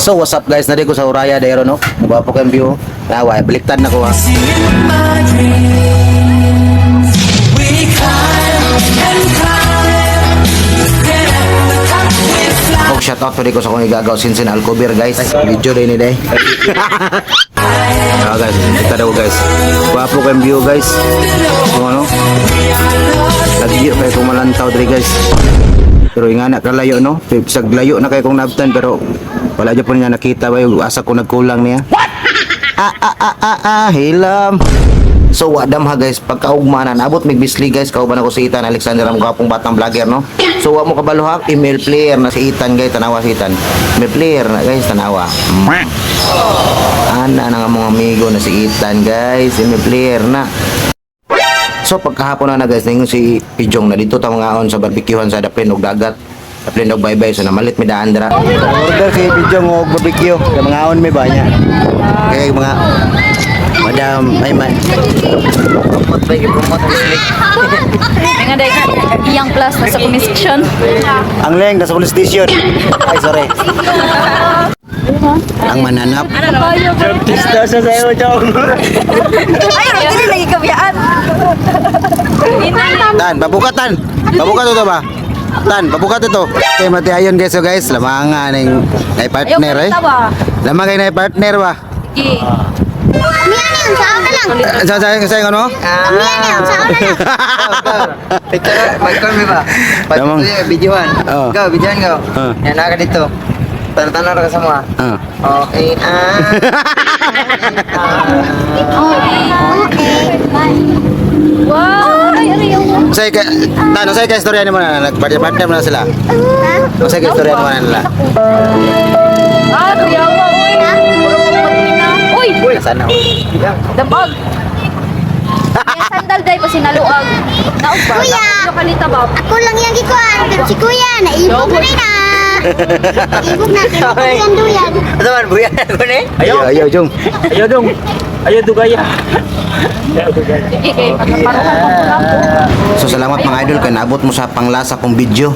So what's up, guys, nadi ko sa Uraya dayro, no. Gwapo kay view. Nawa, baliktad na ko ha. See in my dreams. We climb and climb. Then at the top we fly. Og shout out pwede ko sa akong igagaw Sinsin Alcover, guys. Video din ni day. Ah guys, kita daw, guys. Gwapo kay view, guys. Kung ano? Lagyo kay kung malantaw diri, guys. Pero ingana kalayo, no. Sa layo na kay kong nabtan pero wala jud po niya nakita ba yung asa ko nagkulang niya. Ah ah ah ah ah hilam. So wadam ha guys, pagkaugma na naabot mig bisli, guys, kauban ako si Ethan Alexander, ang gwapong batang vlogger, no. So wa mo kabalo ha, email player na si Ethan, guys, tanawa si Ethan. May player na, guys, tanawa. Ana na nga mga amigo na si Ethan, guys, email player na. So pagkahapon na na guys, ningon si Pijong na dito ta mga on sa barbecuehan sa Daplin og dagat. Daplin og baybay, so namalit mi daan dira. Order si Pijong og barbecue. Kay mga on may ba niya. Kay mga Madam ay ma Nga day, iyang plus na sa comment section. Ang leng nasa police station. Ay, sorry. Ang mananap. Tista sa sayo, Jong. Ay, dili lagi kabiyaan. Tan, pabukat tan. Pabukat ito ba? Tan, pabukat ito. Okay, mati ayon guys, so guys, lamang nga ning nay partner eh. Lamang kay nay partner ba? Sige. Sa ano? Picture, mag-call mi ba? Damang. Pag videohan. Oo. Go, videohan go. Oo. Yan na ka dito. Tanaw-tanaw ra ka sa mga. Ah. Okay. Ah. Wow! Ay, aray, yung Say ka tan, say ka istorya nimo na nagpartner partner mo na sila. Ha? Say ka istorya nimo na nila. Ah, kuyawa, uy. Uy! Sana. Dabag! Yung sandal day pa sinaluag. Naog ba? Kuya! Kalita ba? Ako lang yung gikuan, pero si kuya, naibog na rin ah. Naibog na, kinukuyan duyan. Ano man buya ko ni? Ayaw, ayaw, Jong. Ayo dong. Ayo dugaya. Sige, kay pagkaparuhan ko. So salamat, mga idol, kay naabot mo sa panglasa kong video.